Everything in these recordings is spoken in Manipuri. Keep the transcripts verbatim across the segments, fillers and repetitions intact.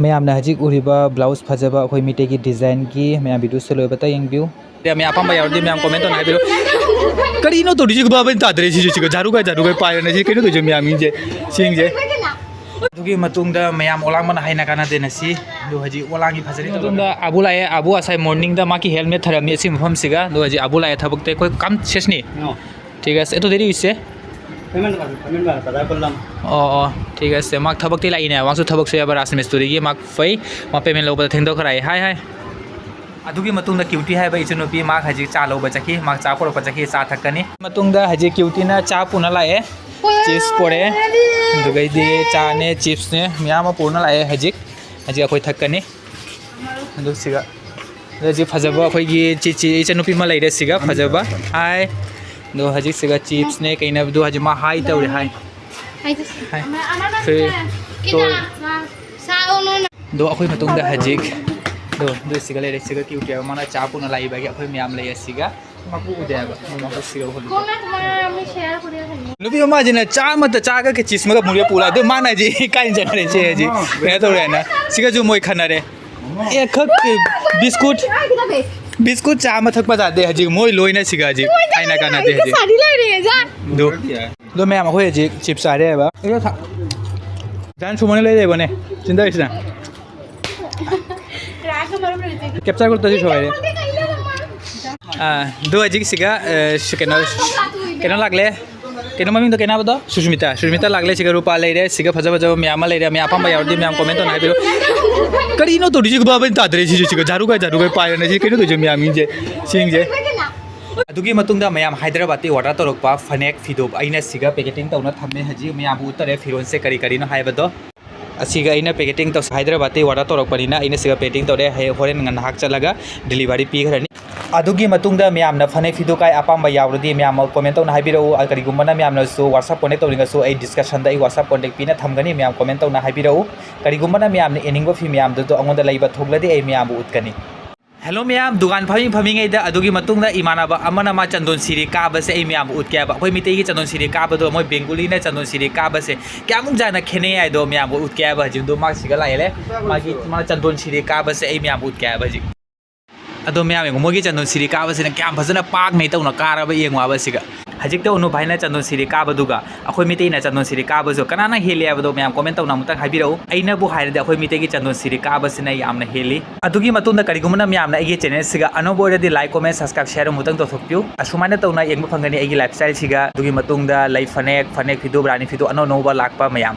ꯃꯌꯥꯝꯅ ꯍꯧꯖꯤꯛ ꯎꯔꯤꯕ ꯕ꯭ꯂꯥꯎꯁ ꯐꯖꯕ ꯑꯩꯈꯣꯏ ꯃꯤꯇꯩꯒꯤ ꯗꯤꯖꯥꯏꯟꯒꯤ ꯃꯌꯥꯝ ꯚꯤꯗꯤꯑꯣꯁꯦ ꯂꯣꯏꯕꯇ ꯌꯦꯡꯕꯤꯌꯨ꯫ ꯃꯌꯥꯝ ꯑꯄꯥꯝꯕ ꯌꯥꯎꯔꯗꯤ ꯃꯌꯥꯝ ꯀꯣꯃꯦꯟ ꯇꯧꯅ ꯍꯥꯏꯕꯤꯔꯨ꯫ ꯀꯔꯤꯅꯣ ꯇꯧꯔꯤꯁꯤ? ꯕꯥꯕꯩ ꯇꯥꯗ꯭ꯔꯦ ꯁꯤꯁꯨ꯫ ꯁꯤꯒ ꯖꯥꯔꯨꯒꯥꯏ ꯖꯥꯔꯨꯒꯥꯏ ꯄꯥꯏꯔꯅ ꯁꯤ ꯀꯩꯅꯣ ꯇꯧꯔꯤꯁꯦ ꯃꯌꯥꯝꯁꯤꯡꯁꯦ, ꯁꯤꯡꯁꯦ꯫ ꯑꯗꯨꯒꯤ ꯃꯇꯨꯡꯗ ꯃꯌꯥꯝ ꯑꯣꯂꯥꯡꯕꯅ ꯍꯥꯏꯅ ꯀꯥꯟꯅꯗꯦꯅ ꯁꯤ꯫ ꯑꯗꯨ ꯍꯧꯖꯤꯛ ꯑꯣꯂꯥꯡꯒꯤ ꯐꯖꯔꯤ ꯃꯇꯨꯡꯗ ꯑꯕꯨ ꯂꯥꯛꯑꯦ꯫ ꯑꯕꯨ ꯉꯁꯥꯏ ꯃꯣꯔꯅꯤꯡꯗ ꯃꯥꯒꯤ ꯍꯦꯜꯃꯦꯠ ꯊꯔꯝꯃꯤ ꯑꯁꯤ ꯃꯐꯝꯁꯤꯒ꯫ ꯑꯗꯨ ꯍꯧꯖꯤꯛ ꯑꯕꯨ ꯂꯥꯛꯑꯦ, ꯊꯕꯛꯇ ꯑꯩꯈꯣꯏ ꯀꯝ ꯁꯦꯁꯅꯤ꯫ ঠিক আছে, এইটো দেৰি হৈছে। পেমেণ্ট কৰা, পেমেণ্ট কৰা, দাদা কৰিলাম। অ, অ, ঠিক আছে। মাক থবক তিলা ইনে, ৱাংচু থবক চয়া বাৰ ৰাজমিস্তুৰিꯒꯤ মাক ꯐꯩ, ꯃꯥ ꯄꯦꯃꯦꯟ ꯂꯧꯕꯗ ꯊꯦꯡꯗꯣꯛꯈ꯭ꯔꯦ꯫ ꯍꯥꯏ, ꯍꯥꯏ꯫ ꯑꯗꯨꯒꯤ ꯃꯇꯨꯡꯗ ꯀ꯭ꯌꯨꯇꯤ ꯍꯥꯏꯕ ꯏꯆꯟꯅꯨꯄꯤ ꯃꯥ ꯍꯧꯖꯤꯛ ꯆꯥ ꯂꯧꯕ ꯆꯠꯈꯤ, ꯃꯥ ꯆꯥ ꯄꯨꯔꯛꯄ ꯆꯠꯈꯤ, ꯆꯥ ꯊꯛꯀꯅꯤ꯫ ꯃꯇꯨꯡꯗ ꯍꯧꯖꯤꯛ ꯀ꯭ꯌꯨꯇꯤꯅ ꯆꯥ ꯄꯨꯅ ꯂꯥꯛꯑꯦ꯫ ꯆꯤꯞꯁ ꯄꯨꯔꯛꯑꯦ, ꯑꯗꯨꯒꯩꯗꯤ ꯆꯥꯅꯦ, ꯆꯤꯞꯁꯅꯦ, ꯃꯌꯥꯝ ꯑꯃ ꯄꯨꯔꯅ ꯂꯥꯛꯑꯦ꯫ ꯍꯧꯖꯤꯛ, ꯍꯧꯖꯤꯛ ꯑꯩꯈꯣꯏ ꯊꯛꯀꯅꯤ꯫ ꯑꯗꯨ ꯁꯤꯒ, ꯑꯗꯨ ꯍꯧꯖꯤꯛ ꯐꯖꯕ ꯑꯩꯈꯣꯏꯒꯤ ꯆꯤꯆꯦ ꯏꯆꯟꯅꯨꯄꯤ ꯑꯃ ꯂꯩꯔꯦ ꯁꯤꯒ, ꯐꯖꯕ꯫ ꯍꯥꯏ꯫ ꯑꯗꯣ ꯍꯧꯖꯤꯛ ꯁꯤꯒ ꯆꯤꯞꯁꯅꯦ, ꯀꯩꯅꯕꯗꯨ ꯍꯧꯖꯤꯛ ꯃꯥ ꯍꯥꯏ ꯇꯧꯔꯤ, ꯍꯥꯏ꯫ ꯍꯥꯏ꯫ ꯁꯤ ꯇꯣꯏ꯫ ꯑꯗꯣ ꯑꯩꯈꯣꯏ ꯃꯇꯨꯡꯗ ꯍꯧꯖꯤꯛ, ꯑꯗꯣ, ꯑꯗꯨ ꯁꯤꯒ ꯂꯩꯔꯦ, ꯁꯤꯒ ꯀ꯭ꯌꯨ ꯀ꯭ꯌꯨ ꯃꯥꯅ ꯆꯥ ꯄꯨꯅ ꯂꯥꯛꯏꯕꯒꯤ ꯑꯩꯈꯣꯏ ꯃꯌꯥꯝ ꯂꯩꯌꯦ ꯁꯤꯒ꯫ ꯃꯄꯨ ꯎꯗꯦ ꯍꯥꯏꯕ, ꯃꯄꯨ ꯁꯤꯒ ꯎꯍꯜꯂꯨ꯫ ꯅꯨꯄꯤ ꯃꯃꯥꯁꯤꯅ ꯆꯥ ꯑꯃꯇ ꯆꯥꯒ ꯆꯤꯞꯁ ꯑꯃꯒ ꯃꯨꯔꯦ ꯄꯨꯔꯥ, ꯑꯗꯨ ꯃꯥꯅ ꯍꯧꯖꯤꯛ ꯀꯥꯏꯅ ꯆꯠꯈ꯭ꯔꯦ ꯁꯦ ꯍꯧꯖꯤꯛ꯫ ꯀꯩꯅꯣ ꯇꯧꯔꯦ ꯍꯥꯏꯅ꯫ ꯁꯤꯒꯁꯨ ꯃꯣꯏ ꯈꯟꯅꯔꯦ꯫ ꯑꯦ, ꯈꯛ ꯕꯤꯁꯀꯨꯠ, ꯕꯤꯁꯀꯨꯠ ꯆꯥ ꯑꯃ ꯊꯛꯄ ꯇꯥꯗꯦ ꯍꯧꯖꯤꯛ, ꯃꯣꯏ ꯂꯣꯏꯅ ꯁꯤꯒ ꯍꯧꯖꯤꯛ ꯍꯥꯏꯅ ꯀꯥꯟꯅꯗꯦ ꯍꯧꯖꯤꯛ꯫ ꯑꯗꯨ, ꯑꯗꯣ ꯃꯌꯥꯝ ꯑꯩꯈꯣꯏ ꯍꯧꯖꯤꯛ ꯆꯤꯞꯁ ꯆꯥꯔꯦ ꯍꯥꯏꯕ꯫ ꯗꯥꯟ ꯁꯨꯃꯣꯅ ꯂꯩꯔꯦꯕꯅꯦ, ꯆꯤꯟꯗꯔꯤꯁꯤꯅ꯫ ꯀꯦꯞꯆꯔ ꯈꯨꯠꯇꯁꯨ ꯁꯣꯏꯔꯦ꯫ ꯑꯥ, ꯑꯗꯨ ꯍꯧꯖꯤꯛ ꯁꯤꯒ, ꯑ, ꯁꯤ ꯀꯩꯅꯣ, ꯀꯩꯅꯣ ꯂꯥꯛꯂꯦ꯫ ꯀꯩꯅꯣ ꯃꯃꯤꯡꯗꯣ ꯀꯩꯅꯣ ꯍꯥꯏꯕꯗꯣ? ꯁꯨꯁꯃꯤꯇꯥ꯫ ꯁꯨꯁꯃꯤꯇꯥ ꯂꯥꯛꯂꯦ, ꯁꯤꯒ ꯔꯨꯄꯥ ꯂꯩꯔꯦ, ꯁꯤꯒ ꯐꯖ ꯐꯖꯕ ꯃꯌꯥꯝ ꯑꯃ ꯂꯩꯔꯦ꯫ ꯃꯌꯥꯝ ꯑꯄꯥꯝꯕ ꯌꯥꯎꯔꯗꯤ ꯃꯌꯥꯝ ꯀꯣꯃꯦꯟ ꯇꯧꯅ ꯍꯥꯏꯕꯤꯔꯣ꯫ ꯀꯔꯤꯅꯣ ꯇꯧꯔꯤꯁꯤ? ꯕꯥꯕꯩ ꯇꯥꯗ꯭ꯔꯦ ꯁꯤꯁꯨ꯫ ꯁꯤꯒ ꯖꯥꯔꯨꯒꯥꯏ ꯖꯥꯔꯨꯒꯥꯏ ꯄꯥꯏꯔꯅ ꯁꯤ ꯀꯩꯅꯣ ꯇꯧꯔꯤꯁꯦ ꯃꯌꯥꯝꯁꯤꯡꯁꯦ, ꯁꯤꯡꯁꯦ꯫ ꯑꯗꯨꯒꯤ ꯃꯇꯨꯡꯗ ꯃꯌꯥꯝ ꯍꯥꯏꯗ꯭ꯔꯕꯥꯗꯇꯤ ꯑꯣꯔꯗꯔ ꯇꯧꯔꯛꯄ ꯐꯅꯦꯛ ꯐꯤꯗꯣ ꯑꯩꯅ ꯁꯤꯒ ꯄꯦꯀꯦꯇꯤꯡ ꯇꯧꯅ ꯊꯝꯃꯦ꯫ ꯍꯧꯖꯤꯛ ꯃꯌꯥꯝꯕꯨ ꯎꯠꯇꯔꯦ ꯐꯤꯔꯣꯜꯁꯦ ꯀꯔꯤ ꯀꯔꯤꯅꯣ ꯍꯥꯏꯕꯗꯣ꯫ ꯑꯁꯤꯒ ꯑꯩꯅ ꯄꯦꯀꯦꯇꯤꯡ ꯇꯧꯁ-, ꯍꯥꯏꯗ꯭ꯔꯕꯥꯗꯇꯩ ꯑꯣꯔꯗꯔ ꯇꯧꯔꯛꯄꯅꯤꯅ ꯑꯩꯅ ꯁꯤꯒ ꯄꯦꯀꯦꯇꯤꯡ ꯇꯧꯔꯦ꯫ ꯍꯌꯦꯡ ꯍꯣꯔꯦꯟ ꯉꯥꯏꯍꯥꯛ ꯆꯠꯂꯒ ꯗꯤꯂꯤꯚꯔꯤ ꯄꯤꯈ꯭ꯔꯅꯤ꯫ ꯑꯗꯨꯒꯤ ꯃꯇꯨꯡꯗ ꯃꯌꯥꯝꯅ ꯐꯅꯦꯛ ꯐꯤꯗꯨ ꯀꯥꯏ ꯑꯄꯥꯝꯕ ꯌꯥꯎꯔꯗꯤ ꯃꯌꯥꯝ ꯀꯣꯃꯦꯟ ꯇꯧꯅ ꯍꯥꯏꯕꯤꯔꯛꯎ꯫ ꯀꯔꯤꯒꯨꯝꯕꯅ ꯃꯌꯥꯝꯅꯁꯨ WhatsApp ꯀꯣꯟꯇꯦꯛ ꯇꯧꯅꯤꯡꯉꯁꯨ ꯑꯩ ꯗꯤꯁꯀ꯭ꯔꯤꯞꯁꯟꯗ ꯑꯩ WhatsApp ꯀꯣꯟꯇꯦꯛ ꯄꯤꯅ ꯊꯝꯒꯅꯤ꯫ ꯃꯌꯥꯝ ꯀꯣꯃꯦꯟ ꯇꯧꯅ ꯍꯥꯏꯕꯤꯔꯛꯎ꯫ ꯀꯔꯤꯒꯨꯝꯕꯅ ꯃꯌꯥꯝꯅ ꯌꯦꯡꯅꯤꯡꯕ ꯐꯤ ꯃꯌꯥꯝꯗꯨꯗꯣ ꯑꯩꯉꯣꯟꯗ ꯂꯩꯕ ꯊꯣꯛꯂꯗꯤ ꯑꯩ ꯃꯌꯥꯝꯕꯨ ꯎꯠꯀꯅꯤ꯫ ꯍꯦꯜꯂꯣ ꯃꯌꯥꯝ, ꯗꯨꯀꯥꯟ ꯐꯝꯃꯤ ꯐꯝꯃꯤꯉꯩꯗ ꯑꯗꯨꯒꯤ ꯃꯇꯨꯡꯗ ꯏꯃꯥꯟꯅꯕ ꯑꯃꯅ ꯃꯥ ꯆꯟꯗꯣꯟ ꯁꯤꯔꯤ ꯀꯥꯕꯁꯦ ꯑꯩ ꯃꯌꯥꯝꯕꯨ ꯎꯠꯀꯦ ꯍꯥꯏꯕ꯫ ꯑꯩꯈꯣꯏ ꯃꯤꯇꯩꯒꯤ ꯆꯟꯗꯣꯟ ꯁꯤꯔꯤ ꯀꯥꯕꯗꯣ ꯃꯣꯏ ꯕꯦꯡꯒꯨꯂꯤꯅ ꯆꯟꯗꯣꯟ ꯁꯤꯔꯤ ꯀꯥꯕꯁꯦ ꯀꯌꯥꯃꯨꯛ ꯌꯥꯝꯅ ꯈꯦꯠꯅꯩ ꯍꯥꯏꯗꯣ ꯃꯌꯥꯝꯕꯨ ꯎꯠꯀꯦ ꯍꯥꯏꯕ꯫ ꯍꯧꯖꯤꯛꯗꯣ ꯃꯥ ꯁꯤꯒ ꯂꯥꯛꯑꯦ꯫ ꯃꯥꯒꯤ, ꯃꯥ ꯆꯟꯗꯣꯟ ꯁꯤꯔꯤ ꯀꯥꯕꯁꯦ ꯑꯩ ꯃꯌꯥꯝꯕꯨ ꯎꯠꯀꯦ ꯍꯥꯏꯕ ꯍꯧꯖꯤꯛ꯫ ꯑꯗꯣ ꯃꯌꯥꯝ ꯌꯦꯡꯉꯣ, ꯃꯣꯏꯒꯤ ꯆꯟꯗꯣꯟ ꯁꯤꯔꯤ ꯀꯥꯕꯁꯤꯅ ꯀꯌꯥꯝ ꯐꯖꯅ ꯄꯥꯛꯅꯩ ꯇꯧꯅ ꯀꯥꯔꯕ ꯌꯦꯡꯉꯣ ꯍꯥꯏꯕ ꯁꯤꯒ꯫ ꯍꯧꯖꯤꯛꯇ ꯎꯅꯨ ꯚꯥꯏꯅ ꯆꯟꯗꯣꯟ ꯁꯤꯔꯤ ꯀꯥꯕꯗꯨꯒ ꯑꯩꯈꯣꯏ ꯃꯤꯇꯩꯅ ꯆꯟꯗꯣꯟ ꯁꯤꯔꯤ ꯀꯥꯕꯁꯨ ꯀꯅꯥꯅ ꯍꯦꯜꯂꯤ ꯍꯥꯏꯕꯗꯣ ꯃꯌꯥꯝ ꯀꯣꯃꯦꯟ ꯇꯧꯅ ꯑꯃꯨꯛꯇꯪ ꯍꯥꯏꯕꯤꯔꯛꯎ꯫ ꯑꯩꯅꯕꯨ ꯍꯥꯏꯔꯗꯤ ꯑꯩꯈꯣꯏ ꯃꯤꯇꯩꯒꯤ ꯆꯟꯗꯣꯟ ꯁꯤꯔꯤ ꯀꯥꯕꯁꯤꯅ ꯌꯥꯝꯅ ꯍꯦꯜꯂꯤ꯫ ꯑꯗꯨꯒꯤ ꯃꯇꯨꯡꯗ ꯀꯔꯤꯒꯨꯝꯕꯅ ꯃꯌꯥꯝꯅ ꯑꯩꯒꯤ ꯆꯦꯅꯦꯜꯁꯤꯒ ꯑꯅꯧꯕ ꯑꯣꯏꯔꯗꯤ like, comment, subscribe, share ꯑꯃꯨꯛꯇꯪ ꯇꯧꯊꯣꯛꯄꯤꯌꯨ꯫ ꯑꯁꯨꯃꯥꯏꯅ ꯇꯧꯅ ꯌꯦꯡꯕ ꯐꯪꯒꯅꯤ ꯑꯩꯒꯤ ꯂꯥꯏꯐ ꯁ꯭ꯇꯥꯏꯜꯁꯤꯒ꯫ ꯑꯗꯨꯒꯤ ꯃꯇꯨꯡꯗ ꯂꯩ ꯐꯅꯦꯛ, ꯐꯅꯦꯛ ꯐꯤꯗꯨ, ꯔꯥꯅꯤ ꯐꯤꯗꯨ ꯑꯅꯧ ꯑꯅꯧꯕ ꯂꯥꯛꯄ ꯃꯌꯥꯝ꯫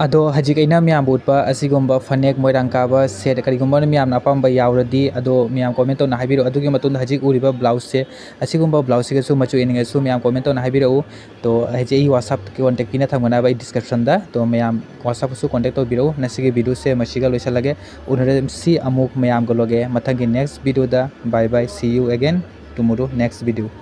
ꯑꯗꯣ ꯍꯧꯖꯤꯛ ꯑꯩꯅ ꯃꯌꯥꯝꯕꯨ ꯎꯠꯄ ꯑꯁꯤꯒꯨꯝꯕ ꯐꯅꯦꯛ ꯃꯣꯏꯔꯥꯡ ꯀꯥꯕ ꯁꯦꯠ, ꯀꯔꯤꯒꯨꯝꯕ ꯃꯌꯥꯝꯅ ꯑꯄꯥꯝꯕ ꯌꯥꯎꯔꯗꯤ ꯑꯗꯣ ꯃꯌꯥꯝ ꯀꯣꯃꯦꯟ ꯇꯧꯅ ꯍꯥꯏꯕꯤꯔꯛꯎ꯫ ꯑꯗꯨꯒꯤ ꯃꯇꯨꯡꯗ ꯍꯧꯖꯤꯛ ꯎꯔꯤꯕ ꯕ꯭ꯂꯥꯎꯁꯁꯦ, ꯑꯁꯤꯒꯨꯝꯕ ꯕ꯭ꯂꯥꯎꯁꯁꯤꯒꯁꯨ ꯃꯆꯨ ꯌꯦꯡꯅꯤꯡꯉꯁꯨ ꯃꯌꯥꯝ ꯀꯣꯃꯦꯟ ꯇꯧꯅ ꯍꯥꯏꯕꯤꯔꯛꯎ꯫ ꯇꯣ ꯍꯧꯖꯤꯛ ꯑꯩ WhatsApp contact ꯄꯤꯅ ꯊꯝꯒꯅꯦꯕ ꯑꯩ ꯗꯤꯁꯀ꯭ꯔꯤꯞꯁꯟꯗ꯫ ꯇꯣ ꯃꯌꯥꯝ WhatsAppꯁꯨ contact ꯇꯧꯕꯤꯔꯛꯎ꯫ ꯉꯁꯤꯒꯤ ꯚꯤꯗꯤꯑꯣꯁꯦ ꯃꯁꯤꯒ ꯂꯣꯏꯁꯤꯜꯂꯒꯦ꯫ ꯎꯅꯔꯁꯤ ꯑꯃꯨꯛ ꯃꯌꯥꯝꯒ ꯂꯣꯒꯦ ꯃꯊꯪꯒꯤ next videoꯗ꯫ Bye bye, see you again tomorrow next video꯫